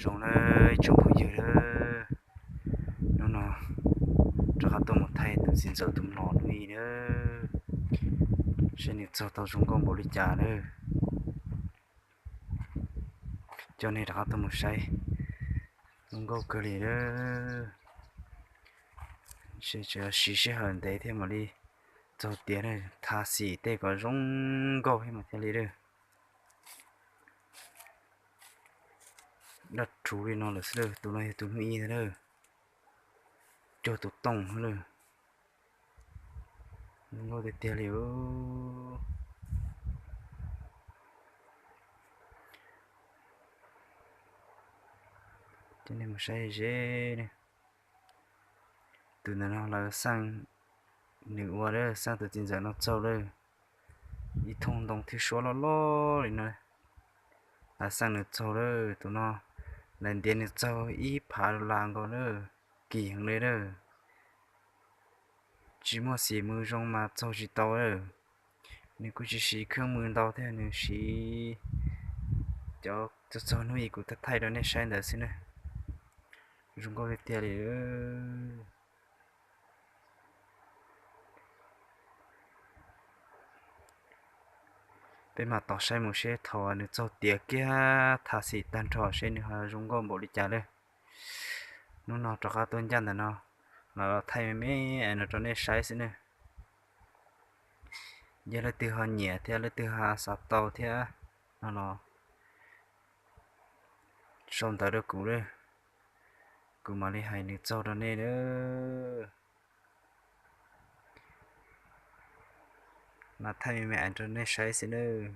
Zoo nawb ib tsoom phooj ywg nawb, hnub no rov qab tuaj mus thaij tus txiv ntxawm tus mlom hnub i nawb, saib nws txaug tau zoo nkauj npaum li cas nawb. Coj nej rov qab tuaj mus saib, zoo nkauj kawg li nawb. Siv sij hawm ntev thiab mam li txaug tiav na, tha xim tej kom zoo nkauj thiab mas thiaj li nawb. Daj rhuv li no lawm xwb, tus no yog tus hnub i ntag na, cuag tus tooj xwb na. Zoo nkauj tiag tiag li. Coj nej mus saib ze, tus ntawm no lawv xaj nws ua lawm, xaj tus txiv ntxawm no txaug lawm, ib thooj ntoo thwj suab loj loj li no, lawv xaj nws txaug lawm. Tus no lawv ntiav nws txaug ib phav dollar nkaus lawm, kim heev li lawm. Tsis muaj xim mws zoo mas txaug tsis tau lawm. Nws kuj tsis siv kheej mws ntau thiab, nws siv cov txaug txaug hnub i kuv thaij rau nej saib ntawd xwb na. Zoo nkauj tiag tiag li. Peb mam tos saib mus seb thaum nws txaug tiav kiag tha xim tag nrho seb nws ho zoo nkauj npaum li cas lawm. Hnub no rov qab tuaj ncaj ntawm no los thaij me me no rau nej saib xwb ne. Yog leej twg ho nyiam thiab leej twg ho xav tau thiab no los sau ntawv rau kuv, kuv mam li hais nws txaug rau nej nawb. Los thaij me me rau nej saib xwb nawb.